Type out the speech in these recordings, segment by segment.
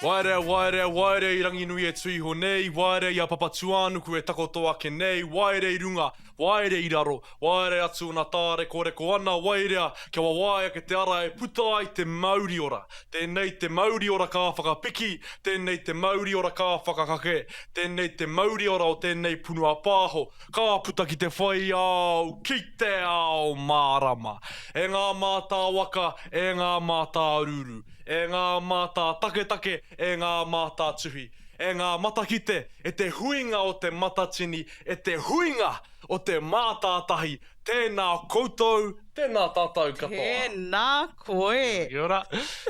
Waerea, waerea, waerea i Ranginui e tū iho nei, waerea i a Papatūānuku e takoto ake nei, waerea i runga, waerea i raro, waerea atu ona tārekoreko ana, waerea kia wawae ake te ara e puta ai te mauri ora. Tēnei te mauri ora ka whakapiki, tēnei te mauri ora ka whakakake, tēnei te mauri ora o tēnei punua pāho, ka puta ki te whai ao, ki te ao mārama. E ngā mātāwaka, e ngā mātāruru. E ngā mātā taketake, e ngā mātā tuhi, e ngā matakite, e te huinga o te matatini, e te huinga o te mātātahi, tēnā koutou, tēnā tātou katoa. Tēnā koe. Kia ora.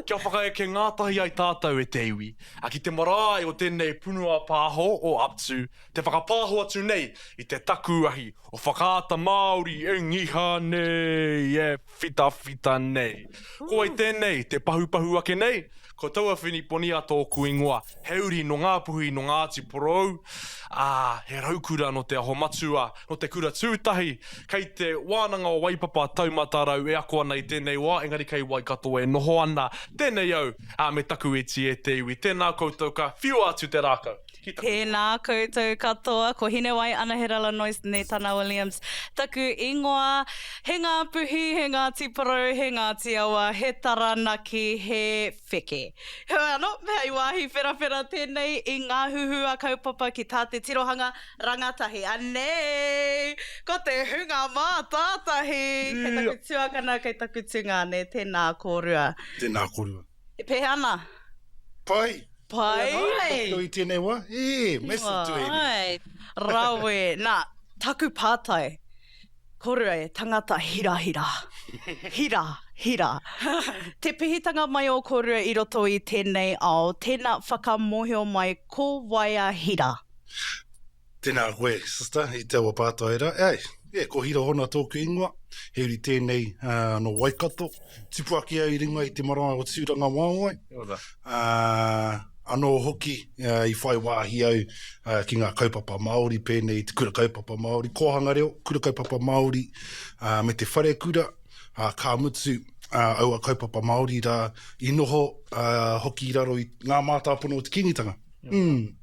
Kia whakaeke ngātahi ai tātou e te iwi, ki te marae o tēnei punua pāho o Up To, te whakapāho atu nei i te takuahi o Whakaata Māori e ngiha nei, e whitawhita nei. Ko wai tēnei, te pahupahu ake nei? Ko Tauawhini Ponia tōku ingoa, he uri nō Ngāpuhi, nō Ngāti Porou, ā, he raukura nō Te Aho Matua, nō Te Kura Tūtahi, kei te Wānanga o Waipapa Taumata Rau e ako ana i tēnei wā, engari kei Waikato e noho ana. Tēnei au, ā, me taku iti e te iwi. Tēnā koutou ka whiua atu te rākau. Ki taku Tēnā koutou katoa, ko Hinewai Anaherala Noyce Netana Williams taku ingoa. He Ngāpuhi, he Ngāti Porou, he Ngāti Awa, he Taranaki, he Wheke. Heoi anō, hei wāhi wherawhera tēnei i ngā huhua kaupapa ki tā te tirohanga rangatahi. Anei! Ko te hunga mātātahi! Kei taku tuakana, kei taku tungāne, tēnā kōrua. Tēnā kōrua. E pēhea ana? Pai! Pai! Pai! I tēnei wā, e, massive to Amy. Pai! Rawe! Nā, taku pātai, kōrua e tangata hirahira. Hira, hira. Te pihitanga mai o kōrua i roto i tēnei ao, tēnā whakamōhio mai ko wai a Hira? Tēnā koe, sister, i taua pātai rā. Ē, e, ko Hira Hona tōku ingoa. He uri tēnei uh, nō Waikato. Tupu ake au i runga i te marae o Tūrangawaewae. Kia ora. Uh, anō hoki uh, i whai wāhi au uh, ki ngā kaupapa Māori, pēnei i te kura kaupapa Māori, kōhanga reo, kura kaupapa Māori, uh, me te wharekura, uh, ka mutu uh, aua kaupapa Māori rā i noho uh, hoki i raro i ngā mātāpono o te Kīngitanga. Mm.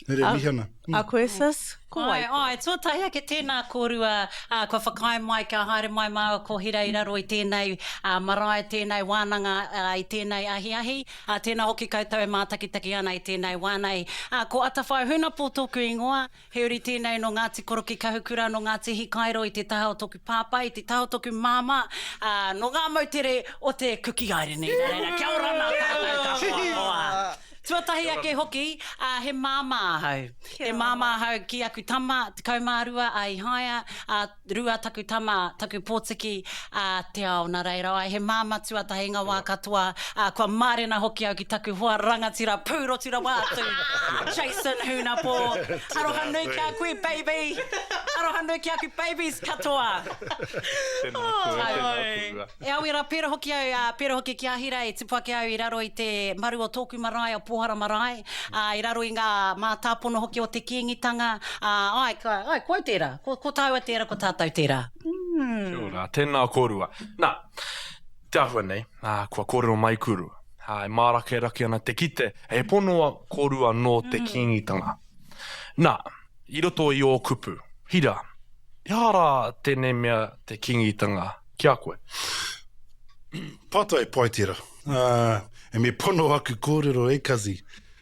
Rere mihi ana. A koe sis, ko wai koe? Ae, ae, tuatahi ake tēnā kōrua, ā, kua whakaae mai kia haere mai māua ko Hira i raro i tēnei, ā, marae, tēnei wānanga, ā, i tēnei ahiahi. Ā, tēnā hoki koutou e mātakitaki ana i tēnei wā nei. Ā, ko Atawhai Hunapo tōku ingoa, he uri tēnei nō Ngāti Koroki Kahukura, nō Ngāti Hikairo i te taha o tōku pāpā, i te taha o tōku māmā, ā, nō ngā moutere o te Kuki Airini. Nā reira, kia ora nā tātou katoa, koa. Tuatahi ake hoki, ā, he māmā ahau. He māmā ahau ki aku tama, 12 a Ihaia, ā, rua taku tama, taku pōtiki, ā, Te Ao. Nā reira, āe, he māmā tuatahi ngā wā katoa, ā, kua mārena hoki au ki taku hoa rangatira pūrotu rawa atu, Jason Hunapo. Aroha nui ki a koe, baby! Aroha nui ki aku babies katoa! Tēnā koe, tēnā kōrua. E awe ra, pera hoki au, a, pera hoki ki a Hira, i tupu ake au i raro i te maru o tōku marae, o Pōhara Marae, ā, i raro i ngā mātāpono hoki o te Kīngitanga, ā, āe, ka, āe, ko au tērā, ko, ko tāua tērā, ko tātou tērā. Kia ora, tēnā kōrua. Nā, te āhua nei, ā, kua kōrero mai kōrua, ā, e mārakerake ana te kite, he pono kōrua nō te Kīngitanga. Nā, i roto i ō kupu, Hira, he aha rā tēnei mea te Kīngitanga ki a koe? Pātai pai tērā. E me pono aku kōrero e Kazi.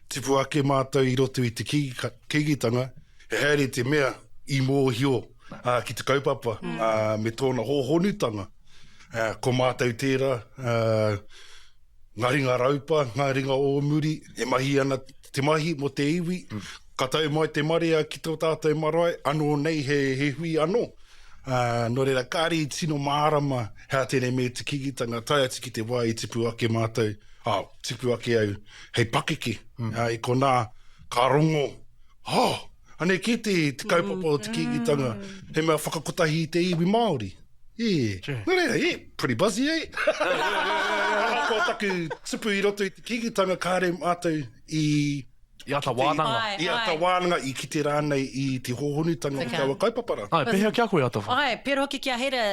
Tipu ake mātou i roto i te Kīngitanga, he haere te mea i mōhio ki te kaupapa me tōna hōhonutanga. Ko mātou tērā, Ngā ringa raupa, ngā ringa o muri, e mahi ana te mahi mō te iwi. Ka tau mai te marea ki tō tātou marae, anō nei he, he hui anō. Uh, nō reira, kāre i tino mārama he aha tēnei me te Kīngitanga, tae atu ki te wā i tipu ake mātou, ā, tipu ake au hei pakeke. Mm. Uh, i konā, ka rongo, oh, anei kē te, te kaupapa o te Kīngitanga, he mea whakakotahi i te iwi Māori. E, nō reira, e, pretty buzzy, eh? Ahakoa taku tupu i roto i te Kīngitanga, kāre mātou i... I ata wānanga. I ata wānanga, i kite rānei i te hōhonutanga o taua kaupapa rā. Āe, pēhea ki a koe, Atawhai? Āe, pērā hoki ki a Hera,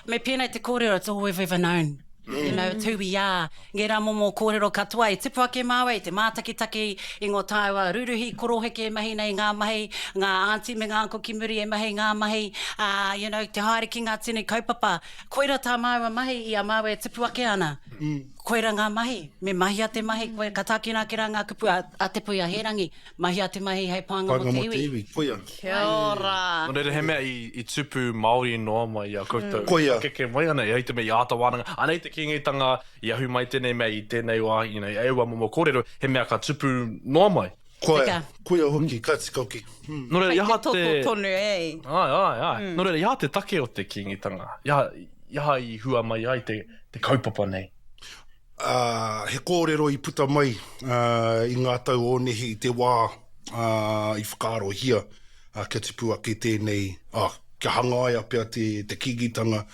me pēnei te kōrero, it's all we've ever known. You know, it's who we are. Ngērā momo kōrero katoa i tipu ake māua i te mātakitaki i ngō tāua ruruhi koroheke e mahi nei ngā mahi, ngā aunty me ngā uncle ki muri e mahi ngā mahi, ā, you know, te haere ki ngā tini kaupapa. Koira tā māua mahi i a māua e tipu ake ana. Koira ngā mahi. Me mahia te mahi, koe, ka tākina ake rā ngā kupu a, a Te Puia Hērangi, Mahia te mahi hei pānga mō te iwi. Koia. Kia ora. Nō reira, he mea i tupu Māori noa mai i a koutou. Koia. Keke mai ana, i te mea i āta wānanga. Anei te Kīngitanga, i ahu mai tēnei mea i tēnei wā, you know, i aua momo kōrero, he mea ka tupu noa mai. Koia, koia hoki, ka tika hoki. Nō reira, i aha te... Kei te toto tonu, e. Āe, āe, āe. Nō reira, i aha te take o te Kīngitanga? I aha, i aha i hua mai ai te, te kaupapa nei? Ā, he kōrero i puta mai i ngā tau o nehe i te wā i whakaarohia kia tupu ake tēnei, ā, kia hangaia pea te, te Kīngitanga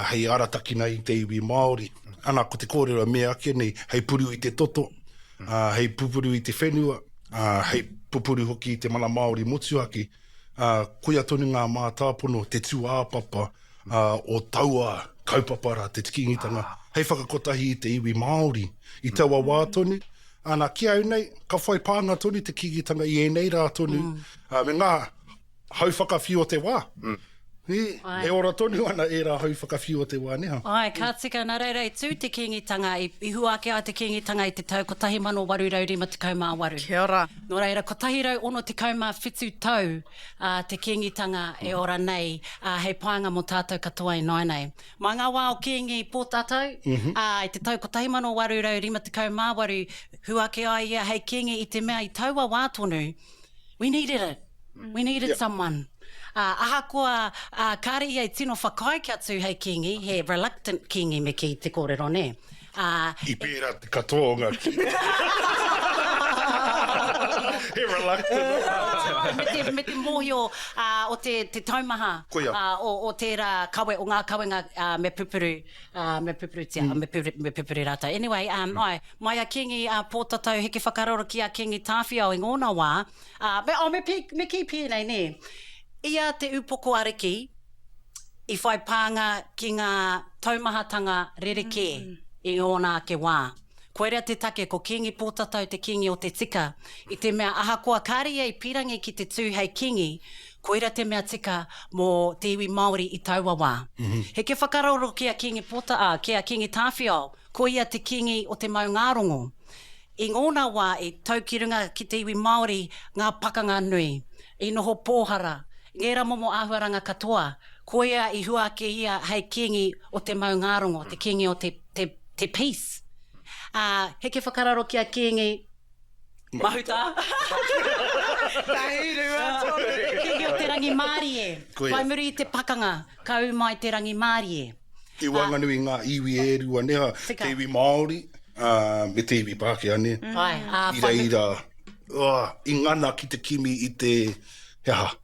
hei aratakina i te iwi Māori. Ana, ko te kōrero e mea ake nei, hei puru i te toto, ā, hei pupuru i te whenua, ā, hei pupuru hoki i te mana Māori motuhake, ā, koia tonu ngā mātāpono, te tūāpapa, o taua kaupapa rā, te Kīngitanga, hei whakakotahi i te iwi Māori i taua wā tonu. Ana, ki au nei, ka whai pānga tonu te Kīngitanga i ēnei rā tonu, me ngā hau whakawhiu o te wā. E ora tonu ana ērā hau whakawhiu o te wā, nē hā? Āe, ka tika, nā reira i tū te Kīngitanga, i hua ake ai te Kīngitanga i te tau 1858. Kia ora. Nō reira, 167 tau ā, te Kīngitanga e ora nei, ā, hei painga mō tātou katoa ināianei. Mai ngā wā o Kīngi Pōtatau, ā, i te tau 1858, hua ake ai ia hei Kīngi i te mea i taua wā tonu, we needed it, we needed someone. Ā, ahakoa, ā, kāre ia i tino whakaae kia tū hei Kīngi, he reluctant Kīngi me kī te kōrero, nē. Ā, I pērā te katoa o ngā kīngi. He reluctant. Āe, me te, me te mōhio ā, o te, te taumaha Koia. ā, o, o tērā kawe, o ngā kawenga ā, me pupuru, ā, me pupurutia, me pupuru, me pupuru rātou. Anyway, um, āe, mai a Kīngi ā, Pōtatau heke whakararo ki a Kīngi Tāwhiao i ngōna wā, ā, me, oh, me, pī, me kī pēnei, nē. Ia te upoko ariki, i whai pānga ki ngā taumahatanga rerekē i ōna ake wā. Koira te take ko Kīngi Pōtatau te kīngi o te tika, i te mea ahakoa kāre ia i pīrangi ki te tū hei kīngi, koira te mea tika mō te iwi Māori i taua wā. Heke whakaroro ki a Kīngi Pōta, ā, ki a Kīngi Tāwhiao, ko ia te kīngi o te maungārongo. I ngōna wā i tau ki runga ki te iwi Māori ngā pakanga nui, i noho pōhara, ngēra momo āhuaranga katoa, koia i hua ake ia hei kīngi o te maungārongo, te kīngi o te, te, te peace. Ā, heke whakararo ki a Kīngi Mahuta. Tahi, rua, toru. Kīngi o te rangimārie. Koia. Whai muri i te pakanga, ka ū mai te rangimārie. I waenganui i ngā iwi e rua, nē, Tika. te iwi Māori, ā, me te iwi Pākehā, nē. Āe, ā, I whai muri. reira, ā, i ngana ki te kimi i te, he aha,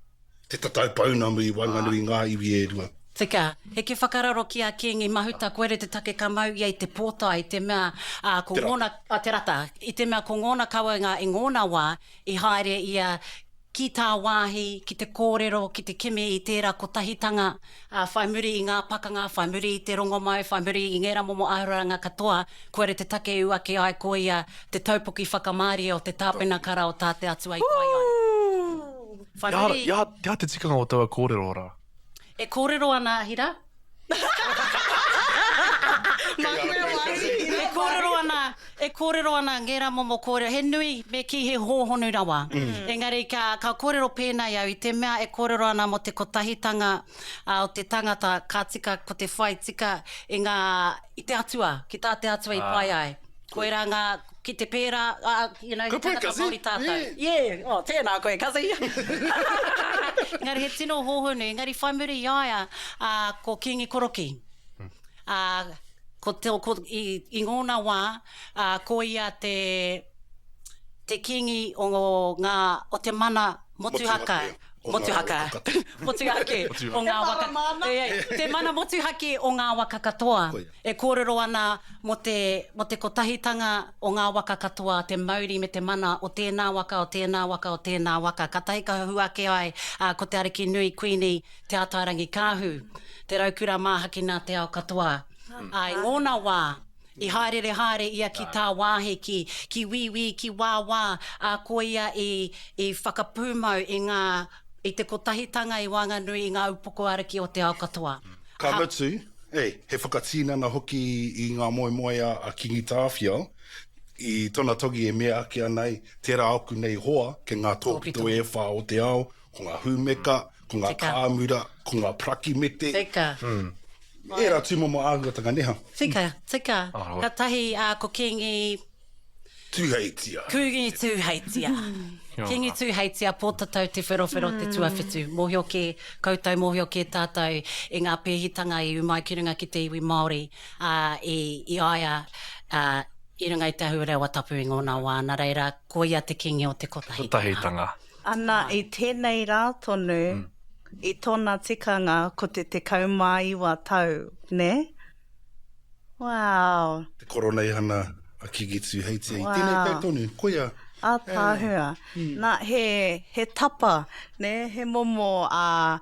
te tatau pounamu i waenganui i ngā iwi e rua. Tika. Heke whakararo ki a Kīngi Mahuta, koira te take ka mau ia i te pōtae, i te mea, ā, ko Te rata. ngōna, a, te rata, i te mea ko ngōna kawenga i ngōna wā, i haere ia ki tāwāhi, ki te kōrero, ki te kimi i tērā kotahitanga, ā, whai muri i ngā pakanga, whai muri i te rongomau, whai muri i ngērā momo āhuaranga katoa, koira te take i ū ake ai ko ia te taupoki whakamārie o te tāpenakara o tā te Atua i pai ai. Whai muri. He aha te tikanga o taua kōrero rā? E kōrero ana a Hira. E kōrero ana, e kōrero ana ngērā momo kōrero, he nui, me kī he hōhonu rawa. Engari ka, ka kōrero pēnei au i te mea e kōrero ana mō te kotahitanga o te tangata, ka tika ko te whai tika i ngā, i te Atua, ki tā te Atua i pai ai. Koirā ngā, ki te pērā, ā, you know, he tangata Māori tātou. Yeah, oh, tēnā koe, Kazi. Engari he tino hōhonu, engari whai muri i a ia, ā, ko Kīngi Koroki. Ā, ko te, ko, i, i ngōna wā, ā, ko ia te, te kīngi o ngā, o te mana motuhaka, motuhaka, motuhake o ngā waka, te mana motuhake o ngā waka katoa. E kōrero ana mō te, mō te kotahitanga o ngā waka katoa, te mauri me te mana o tēnā waka, o tēnā waka, o tēnā waka. Katahi ka huhū ake ai, ā, ko Te Ariki Nui, Kuini, Te Ātairangikaahu, te raukura māhaki nā te ao katoa. Ā, i ngōna wā, i hāereere haere ia ki tāwāhi, ki, ki wīwī, ki wāwā, ā, ko ia i, i whakapūmau i ngā, i te kotahitanga i waenganui i ngā upoko ariki o te ao katoa. Ka mutu, e, he whakatinana hoki i ngā moemoeā a Kingi Tāwhiao, i tona togi e mea ake ana ai, tērā ōku nei hoa kei ngā tōpito e whā o te ao, ko ngā hūmeka, ko ngā kāmura, ko ngā parakimete. Tika. Ērā tūmomo āhuatanga neha. Tika, tika. Katahi ko Kīngi. Tūheitia. Kīngi Tūheitia. Kīngi Tūheitia, Pōtatau Te Wherowhero te tuawhitu. Mōhio kē koutou, mōhio kē tātou i ngā pēhitanga i ū mai ki runga ki te iwi Māori, ā, i, i a ia, ā, i runga i te ahurewa tapu i ngōna wā. Nā reira, ko ia te Kīngi o te Kotahitanga. Kotahitanga. Ana, i tēnei rā tonu, i tōna tikanga ko te 19 tau, nē? Wow! Te koroneihana a Kingi Tuheitia i tēnei tau tonu, koia. Ātaahua. Nā, he, he tapa, nē, he momo, ā,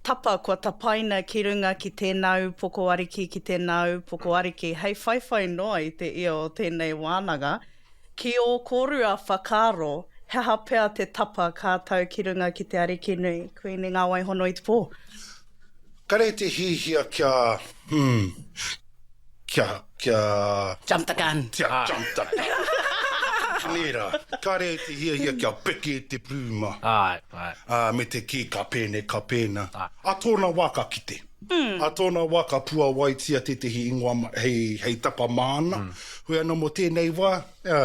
tapa kua tapaina ki runga ki tēnā ūpoko ariki, ki tēnā ūpoko ariki, hei whaiwhai noa i te ia o tēnei wānanga. Ki ō kōrua whakaaro, he aha pea te tapa ka tau ki runga ki te Ariki nui, Kuini Ngāwaihono-i-te-pō? Kare te hihia kia, hmm, kia, kia. Jump the gun. Kia jump the gun. Nē rā, kare te hiahia kia peke te pluma. Āe, āe. Ā, me te kī ka pēnei, ka pēnā. Ā tōna wā ka kite. Ā tōna wā ka puawaitia tētehi ingoa hei, hei tapa māna. Hoi anō mō tēnei wā, ā,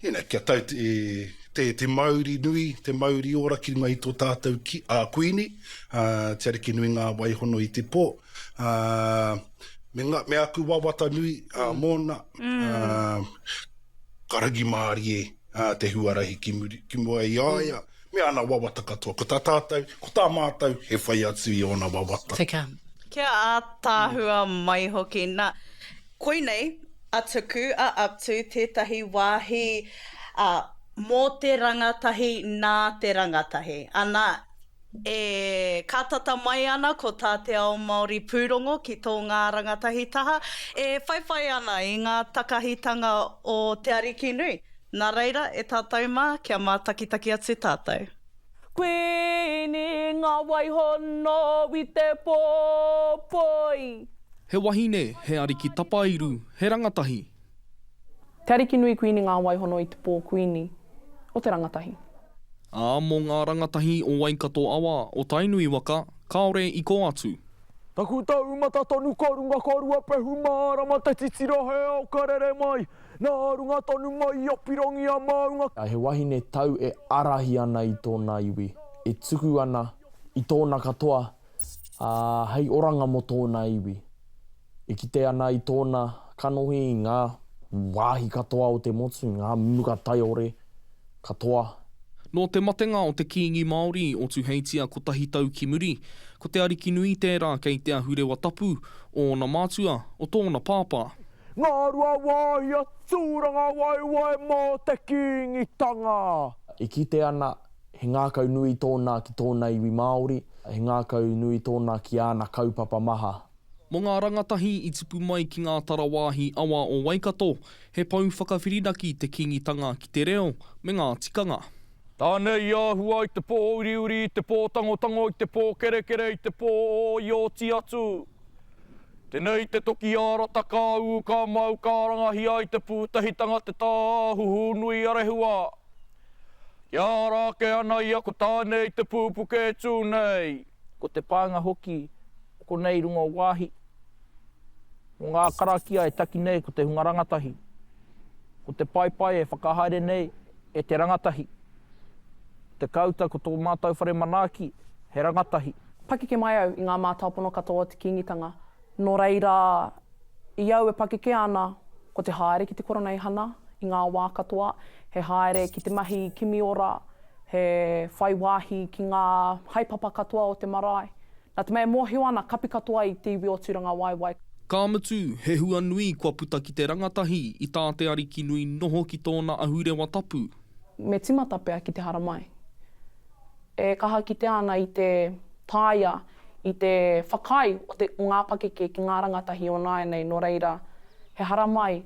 you know, kia tau te, te, te mauri nui, te mauri ora ki runga i tō tātou ki, a Kuini, a Te Arikinui Ngā Waihono i te pō, a, me, ngā, me aku wawata nui a, mōna, a, ka rangimārie a, te huarahi ki, muri, ki mua i a ia, me ana wawata katoa. Ko tā tātou, ko tā mātou, he whai atu i ōna wawata. Tika. Kia ātaahua mai hoki. Nā, koinei a Tuku, a Up To tētahi wāhi mō te rangatahi nā te rangatahi. Ana, e kātata mai ana ko tā te ao Māori pūrongo ki tō ngā rangatahi taha, e whaiwhai ana i ngā takahitanga o Te Arikinui. Nā reira, e tātou mā, kia mātakitaki atu tātou. Kuini nga waihono i te popoi. He wahine, he ariki tapairu, he rangatahi. Te Arikinui Kuini Ngā Waihono i te Pō Kuini o te Rangatahi. Ā, mō ngā rangatahi o Waikato awa, o Tainui waka, kāore i kō atu. Taku taumata tonu ko runga ko Ruapehu mārama te titiro he ao ka rere mai nā runga tonu mai i a Pirongia maunga. He wahine tau e ārahi ana i tōna iwi, e tuku ana i tōna katoa, ā, hei oranga mō tōna iwi. E kite ana i tōna kanohi i ngā wāhi katoa o te motu, ngā muka taiore katoa. Nō te matenga o te Kīngi Māori o Tuheitia kotahi tau ki muri, ko te Arikinui tērā kei te ahurewa tapu, ōna mātua, o tōna pāpā. Ngāruawāhia Tūrangawaewae mō te Kīngitanga. E kite ana he ngākau nui tōna ki tōna iwi Māori, he ngākau nui tōna ki āna kaupapa maha. Mō ngā rangatahi i tipu mai ki ngā tarawāhi awa o Waikato, he pou whakawhirinaki te Kīngitanga ki te reo me ngā tikanga. Tāne i āhua i te pō uriuri, i te pō tangotango, i te pō kerekere, i te pō ō i oti atu. Tenei te toki ārata ka ū, ka mau, ka rangahia i te pūtahitanga te tāhuhu nui a Rehua. Kia ara ake ana ia ko Tāne i te pūpuke e tū nei. Ko te pānga hoki o konei i runga o wāhi, mō ngā karakia e taki nei ko te hunga rangatahi, ko te paepae e whakahaere nei e te rangatahi, ko te kāuta ko tō mātau whare manaaki, he rangatahi. Pakeke mai au i ngā mātāpono katoa o te Kīngitanga, nō reira, i au e pakeke ana, ko te haere ki te Koroneihana i ngā wā katoa, he haere ki te mahi kimi ora, he whai wāhi ki ngā haepapa katoa o te marae. Nā te mea e mōhio ana, kapi katoa i te iwi o Tūrangawaewae. Ka mutu, he hua nui kua puta ki te rangatahi i tā te Arikinui noho ki tōna ahurewa tapu. Me timata pea ki te haramai. E kaha kitea ana i te taia. i te whakaae o te, o ngā pakeke ki ngā rangatahi o nāianei, nō reira, he haramai,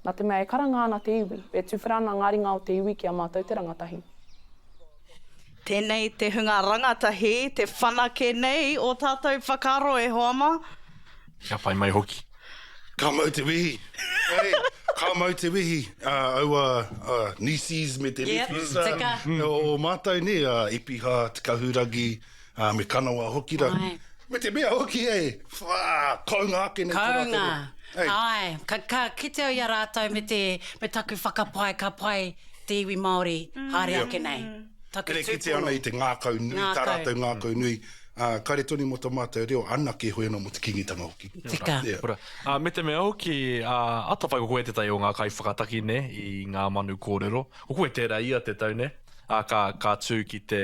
nā te mea e karanga ana te iwi, e tuwhera ana ngā ringa o te iwi ki a mātou te rangatahi. Tēnei te hunga rangatahi, te whanake nei o tātou whakaaro e hoa mā. Kia pai mai hoki. Ka mau te wehi. Hey, ka mau te wehi. Uh, aua uh, nieces me te yep, nephews. Tika. O, o mātou ne, uh, Epiha, Te Kahurangi, uh, me Kanawa hoki ra. Ai. Me te mea hoki, e, whā, kounga ake nei tō rātou Kounga. reo. Hey. Ai, ka, ka kite au i a rātou me, te, me taku whakapae, ka pai te iwi Māori haere ake nei. Taku Ere kite tūpono. ana i te ngākau nui, tā Ngākau. rātou ngākau nui, ā, kare tonu mō tā mātou reo anake, hoi anō mō te Kīngitanga hoki. Tika. Yeah. Ora. Ā, me te mea hoki, ā, atawhai ko koe tētahi o ngā kaiwhakataki, nē, i ngā manu kōrero. Ko koe tērā ia te tau, nē? Ā, ka, ka tū ki te,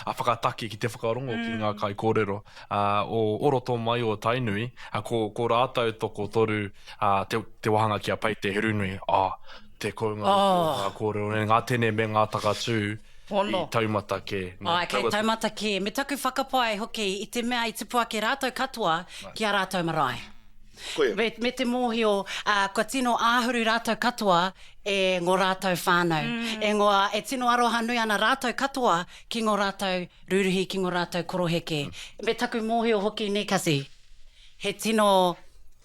ā, whakataki, ki te whakarongo ki ngā kaikōrero, ā, o, o roto mai o Tainui, ā, ko, ko rātou tokotoru, ā, te, te wāhanga ki a Pei Te Hurunui, ā, te kounga hoki o ngā kōrero, nē, ngā tene me ngā takatū i taumata kē. Nē, Āe, kei taumata kē. Me taku whakapae hoki i te mea i tupu ake rātou katoa ki ā rātou marae. Koia. Me, me te mōhio, ā, kua tino āhuru rātou katoa e ngō rātou whānau. E ngō, e tino aroha nui ana rātou katoa ki ngō rātou rūruhi, ki ngō rātou koroheke. Me taku mōhio hoki, nē Kasi? He tino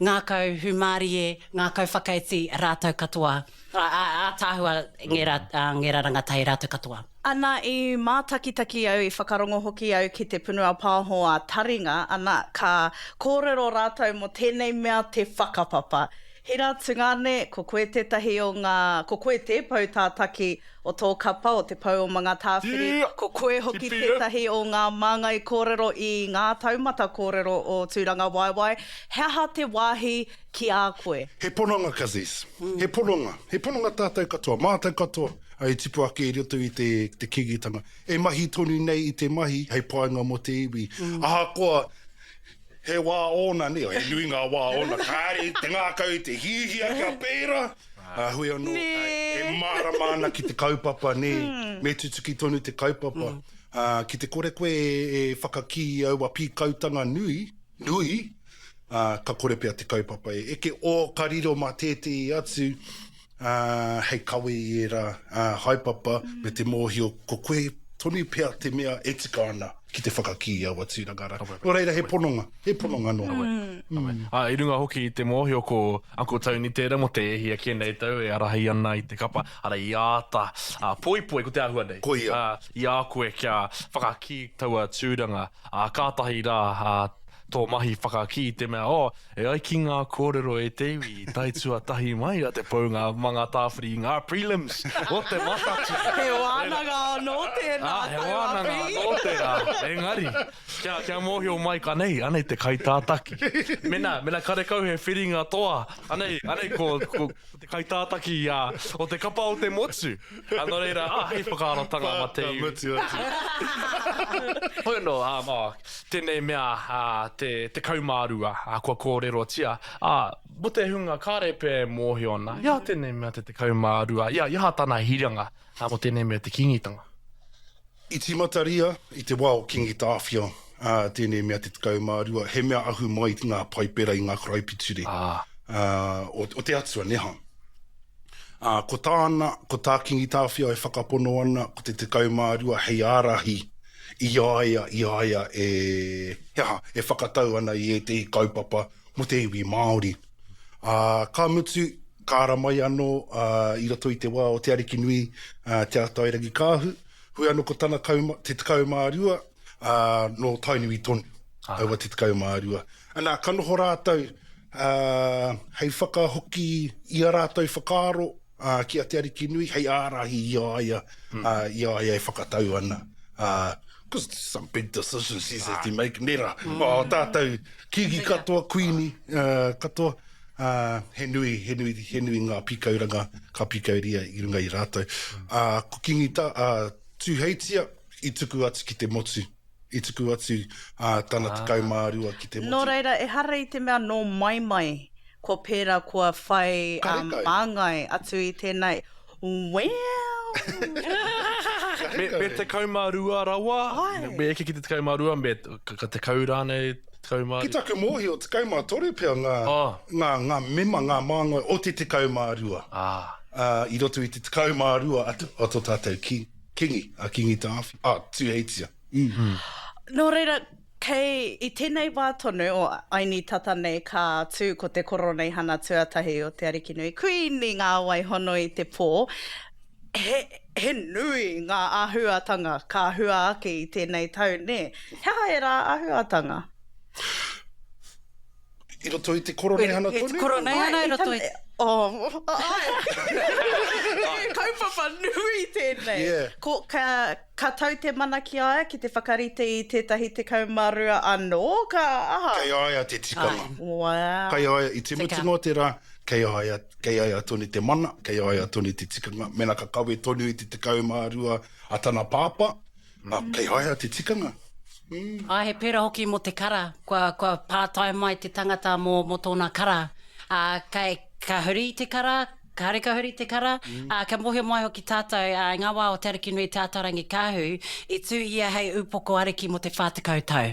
ngākau hūmārie, ngākau whakaiti rātou katoa. Ātaahua ngērā, ngērā rangatahi rātou katoa. Ana, i mātakitaki au, i whakarongo hoki au ki te punua pāho a Taringa, ana, ka kōrero rātou mō tēnei mea te whakapapa. Hira Tungane, ko koe tētahi o ngā, ko koe te pou tātaki o tō kapa, o Te Pou o Mangatāwhiri, ko koe hoki tētahi o ngā māngai kōrero i ngā taumata kōrero o Tūrangawaewae, he aha te wāhi ki a koe? He pononga, Kazis. He pononga. He pononga tātou katoa, mātou katoa i tipu ake i roto i te, te Kīngitanga. E mahi tonu nei i te mahi hei painga mō te iwi. Ahakoa He wā ōna, nē, he nui ngā wā ōna, kāre te ngākau i te hiahia kia pērā, ā, hoi anō, e mārama ana ki te kaupapa, nē, me tutuki tonu te kaupapa. Ā, ki te kore koe e whakakī i aua pīkautanga nui, nui, ā, ka kore pea te kaupapa e eke, o ka riro mā tētehi atu, ā, hei kawe i ērā, ā, haepapa me te mōhio ko koe tonu pea te mea e tika ana ki te whakakī i aua tūranga rā. Nō reira, he pononga, he pononga noa. Ā, i runga hoki i te mōhio ko Uncle Tony tērā mō te e hia kē nei tau e ārahi ana i te kapa, arā, i āta poipoi, ko te āhua nei, Koia. ā, i a koe kia whakakī taua tūranga, ā, kātahi rā, ā, tō mahi whakakī i te mea, oh, e ai ki ngā kōrero e te iwi i tae tuatahi mai a Te Pounga Mangatāwhiri i ngā prelims o Te Matatini. He wānanga anō tēnā, Ah, he wānanga anō tērā, engari, kia, kia mōhio mai ka nei, anei te kaitātaki. Mena, mena karekau he whiringa toa, anei, anei ko, ko, Ko te kaitātaki o te kapa o te motu. Nō reira, ah, hei whakaarotanga ma te iwi. Ka mutu atu. Hoi anō, tēnei mea te 12 kua kōrerotia, mō te hunga kāre pea e mōhio ana, i aha tēnei mea te 12, i aha tana hiranga mō tēnei mea te Kīngitanga? I tīmataria i te wā o Kīngi Tāwhiao tēnei mea te 12, he mea ahu mai i ngā Paipera, i ngā karaipiture o te Atua, nē hā. Ko tāna, ko tā Kīngi Tāwhiao e whakapono ana, ko te 12 hei ārahi i a ia, i a ia e, he aha, e whakatau ana i ētehi kaupapa mō te iwi Māori. Ā, ka mutu, ka ara mai anō i roto i te wā o Te Arikinui, Te Atairangikaahu, Hui anō ko tana kauma, te 12, ā, nō Tainui tonu, aua te 12. Ana, ka noho rātou, ā, hei whakahoki i a rātou whakaaro, ā, ki a Te Arikinui, hei ārahi i a ia, ā, i a ia e whakatau ana. Ā, cause some big decisions she's had to make, nē rā? O tātou kīngi katoa, kuini, ā, katoa. Ā, he nui, he nui, he nui ngā pīkauranga ka pīkauria i runga i rātou. Ā, ko Kīngi Tā, ā, Tūheitia i tuku atu ki te motu, i tuku atu, ā, tana 12 ki te motu. Nō reira, ehara i te mea nō maimai kua pērā kua whai Karekau. māngai atu i tēnei, well! Me, me 12 rawa, me eke ki te 12, me ka 10 rānei, 10. Ki taku mōhio, 13 pea ngā, oh. ngā, ngā mema, ngā māngai o te 12. Ah. Uh, I roto i te 12 a, a tō tātou ki, kingi, a Kingi Tāwhi, a Tūheitia. Mm. Mm. Nō reira, kei i tēnei wā tonu o Aini tata nei ka tū ko te koroneihana tuatahi o Te Arikinui Kuini Ngā Wai Hono i te Pō, he, he nui ngā āhuatanga ka hua ake i tēnei tau, nē? He aha ērā āhuatanga? I roto i te koroneihana tonu? I te koroneihana i roto i... Oh, ai. He kaupapa nui tēnei. Yeah. Ko, ka, ka tau te mana ki a ia ki te whakarite i tētahi 12 anō, ka aha? Kei a ia te tikanga. Wow. Kei a ia, i te mutunga o te rā, kei a ia, kei a ia tonu te mana, kei a ia tonu te tikanga. Mēnā ka kawe tonu i te 12 a tana pāpā, ā, kei a ia te tikanga. Āe, he pērā hoki mō te kara, kua, kua pātai mai te tangata mō, mō tōna kara. Ā, kei, ka huri te kara, kāre ka huri te kara, ā, kia mōhio mai hoki tātou, ā, i ngā wā o Te Arikinui Te Ātaarangi-Kaahu, i tū ia hei ūpoko ariki mō te 40 tau.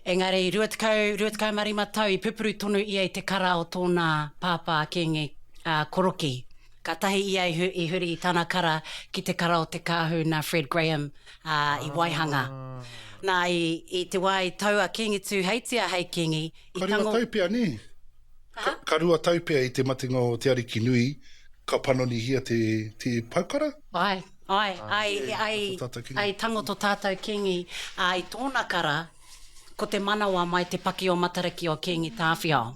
Engari, 20, 25 tau i pupuru tonu ia i te kara o tōna pāpā Kīngi, ā, Koroki. Kātahi ia i huri i tana kara ki te kara o te kāhu nā Fred Graham i waihanga. Nā, i te wā i tau a Kīngi Tūheitia hei kīngi, i Ka rua tango. tau pea, nē? Aha? Ka rua tau pea i te matenga o Te Arikinui, ka panonihia te, te paukara? Āe, āe, āe, āe, Tō tātou kīngi. āe, i tango tō tātou kīngi, ā, i tōna kara, ko te manawa mai te paki o Matariki o Kīngi Tāwhiao.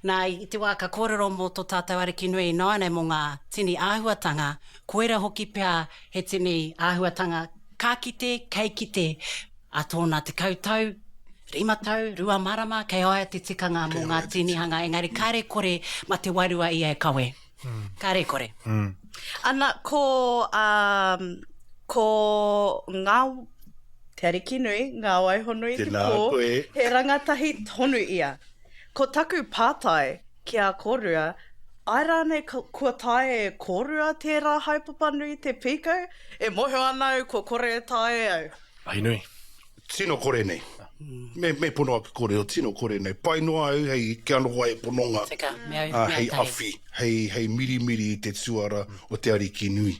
Nā, i te wā ka kōrero mō tō tātou Ariki nui ināianei mō ngā tini āhuatanga, koira hoki pea he tini āhuatanga ka kite, kei kite, ā tōna 10 tau, rima tau, rua marama, kei a ia te tikanga mō ngā tinihanga, engari kāre kore ma te wairua ia e kawe. Kāre kore. Ana, ko, um, ko ngā, Te Arikinui, Ngā Waihonui te Tēnā pō, koe. he rangatahi tonu ia. Ko taku pātai ki a kōrua, āe rānei kua taea e kōrua tērā haepapa nui te pīkau? E mōhio ana au kua kore e taea e au. Ahi nui. Tino kore nei. Me, me pono aku korero, tino kore nei. Pai noa au hei, kia noho ai pononga, Tika, me au, ā, me hei au tahi. awhi, hei, hei mirimiri i te tuara o te Ariki nui.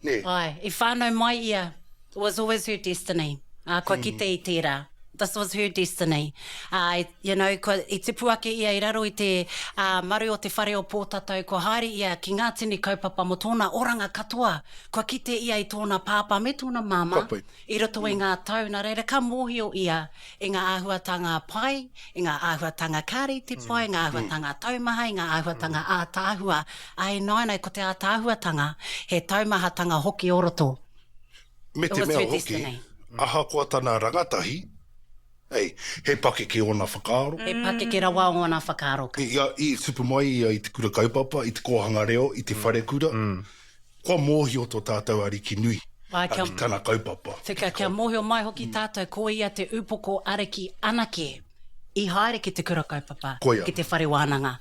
Nē? Āe, i whānau mai ia, it was always her destiny, ā, kua kite i tērā. This was her destiny. Ā, you know, kua, i tipu ake ia i raro i te, ā, maru o te whare o Pōtatau, kua haere ia ki ngā tini kaupapa mō tōna oranga katoa. Kua kite ia i tōna pāpā me tōna māmā. Ka pai. I roto i ngā tau, nā reira ka mōhio ia i ngā āhuatanga pai, i ngā āhuatanga kāre i te pai, ngā āhuatanga taumaha, i ngā āhuatanga ātaahua, ā, ināianei ko te ātaahuatanga, he taumahatanga hoki o roto. Me te mea hoki, ahakoa tana rangatahi, ei, he pakeke ōna whakaaro. He pakeke rawa ōna whakaaro. I, i tupu mai ia i te kura kaupapa, i te kōhanga reo, i te wharekura, Kua mōhio tō tātou Ariki nui ki tana kaupapa. Tika, kia mōhio mai hoki tātou ko ia te upoko ariki anake i haere ki te kura kaupapa, ki te whare wānanga,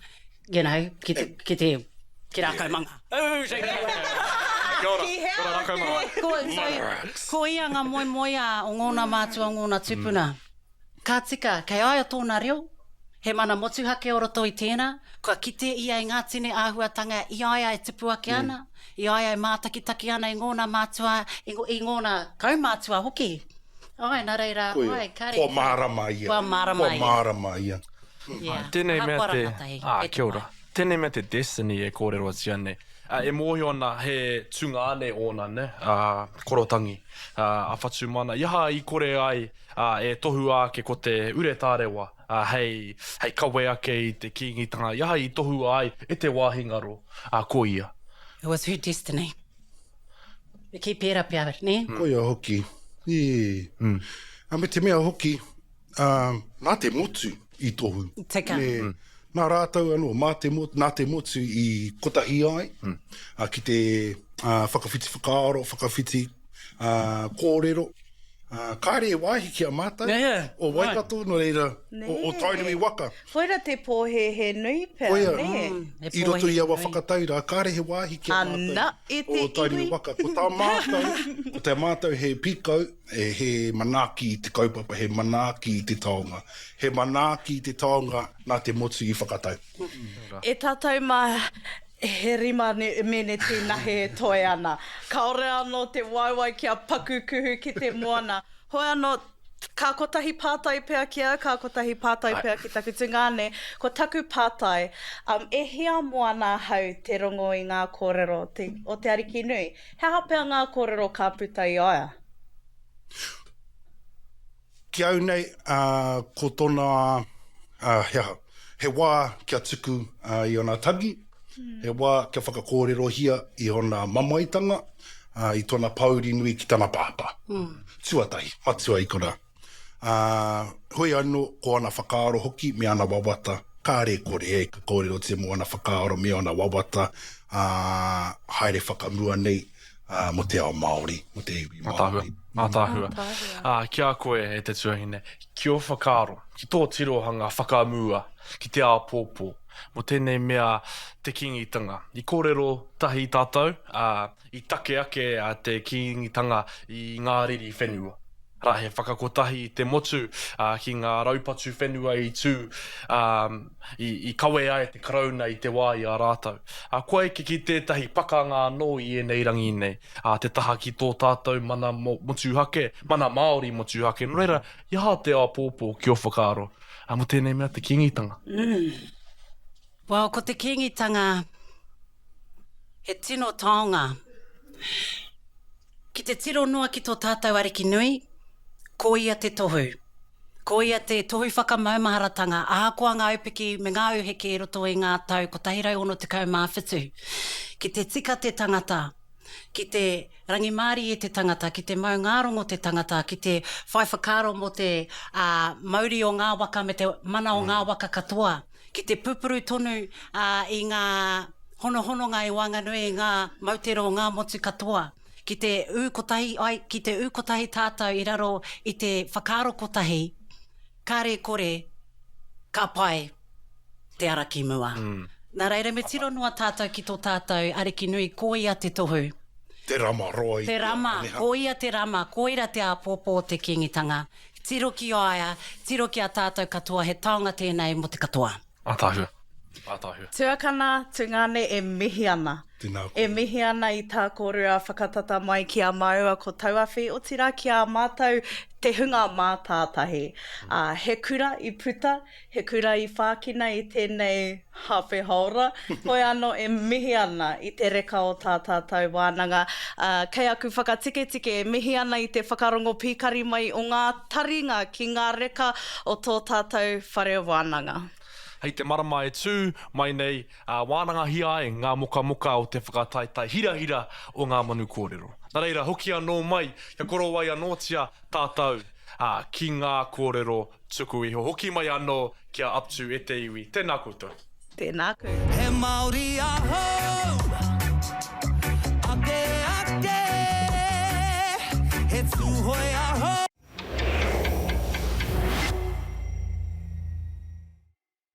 you know, ki te, ki te, ki Rākaumanga. Kia ora, kia ora Rākaumanga. Ko ia ngā moemoeā o ngōna mātua, o ngōna tūpuna. Ka tika, kei a ia tōna reo, he mana motuhake o roto i tēnā, kua kite ia i ngā tini āhuatanga i a ia e tupu ake ana, i a ia e mātakitaki ana i ngōna mātua, i ngōna kaumātua hoki. Āe, nā reira, āe, kāre. Kua mārama ia. Kua mārama ia. Kua mārama ia. Yeah. Tēnei mea Ahakoa te, rangatahi, ā, kei te kia ora. pai. Tēnei mea te destiny e kōrerotia nei. Ā, e mōhio ana he tungāne ōna, nē, ā, korotangi, ā, a Whatumana. I aha i kore ai ā, e tohua ake ko te ure tārewa, ā, hei, hei kawe ake i te kīngitanga, i aha i tohua ai e te wāhi ngaro, ā, ko ia. It was her destiny. Me kī pērā pea, nē? Koia hoki. Ī. Ā, me te mea hoki, ā, nā te motu i tohu. Tika. Nē, nā rātou anō, mā te motu, nā te motu i kotahi ai, ā, ki te, ā, whakawhiti whakaaro, whakawhiti, ā, kōrero. Kāre e wāhi ki a mātou, o Waikato, nō reira, o Tainui waka. Koira te pōhēhē nui pea, Koia, nē? I roto i aua whakatau rā, kāre he wāhi ki a mātou o Tainui waka. Ko tā mātou, ko tā mātou he pīkau, he manaaki i te kaupapa, he manaaki i te taonga. He manaaki i te taonga nā te motu i whakatau. E tātou mā, He rima meneti nahe e toe ana. Kaore ano te waewae kia paku kuhu ki te moana. Hoi ano, ka kotahi pātai pea ki au, ka kotahi pātai pea ki taku tungāne. Ko taku pātai, um, e hiamo ana ahau te rongo i ngā kōrero te, o Te Arikinui. He aha pea ngā kōrero ka puta i a ia? Ki au nei, ko tona, he aha, he wā kia tuku i ona tangi, he wā kia whakakōrerohia i ona mamaetanga, i tona pōuri nui ki tana pāpā. Tuatahi, matua i konā. Hoi anō, ko ana whakaaro hoki me ana wawata, kāre e kore e kōrerotia mō ana whakaaro me ana wawata, haere whakamua nei, mō te ao Māori, mō te iwi Māori. Ātaahua. Ātaahua. Ki a koe, e te tuahine, ki ō whakaaro, ki tō tirohanga whakamua ki te āpōpō, mō tēnei mea te Kīngitanga. I kōrero tahi tātou, ā, i take ake te Kīngitanga i ngā riri whenua. Arā, he whakakotahi i te motu ki ngā raupatu whenua i tū, i kawea e te Karauna i te wā i a rātou. Kua eke ki tētahi pakanga anō i ēnei rangi nei, te taha ki tō tātou mana motuhake, mana Māori motuhake. Nō reira, i aha te āpōpō ki ō whakaaro mō tēnei mea te Kīngitanga? Well, ko te Kīngitanga he tino taonga. Ki te tiro noa ki tō tātou Ariki nui, ko ia te tohu. Ko ia te tohu whakamaumaharatanga ahakoa ngā aupiki me ngā auheke i roto i ngā tau 167. Ki te tika te tangata, ki te rangimārie te tangata, ki te maungārongo te tangata, ki te whai whakaaro mō te mauri o ngā waka me te mana o ngā waka katoa, ki te pupuru tonu i ngā honohononga i waenganui i ngā moutere o ngā motu katoa, ki te ū kotahi ai, ki te ū kotahi tātou i raro i te whakaaro kotahi, kāre kore ka pai te ara ki mua. Nā reira me tiro noa tātou ki tō tātou Ariki nui, ko ia te tohu. Te rama roa i te rama, ko ia te rama, koira te āpōpō o te Kīngitanga. Tiro ki a ia, tiro ki a tātou katoa, he taonga tēnei mō te katoa. Ātaahua. Ātaahua. Tuakana, tungāne e mihi ana. Tēnā koe. E mihi ana i tā kōrua whakatata mai ki a māua ko Tauawhi, otirā ki a mātou te hunga mātātahi. Ā, he kura i puta, He kura i whākina i tēnei hāwhe hāora, hoi anō e mihi ana i te reka o tā tātou wānanga. Ā, kei aku whakatiketike e mihi ana i te whakarongo pīkari mai o ngā taringa ki ngā reka o tō tātou whare wānanga. Hei te marama e tū mai nei, ā, wānangahia ai ngā mokamoka o te whakataetae hirahira o Ngā Manu Kōrero. Nā reira, hoki anō mai, kia korowai anōtia tātou, ā, ki ngā kōrero tuku iho. Hoki mai anō ki a Up To e te iwi. Tēnā koutou. Tēnā koutou. He Māori ahau, ake ake, he Tūhoe ahau.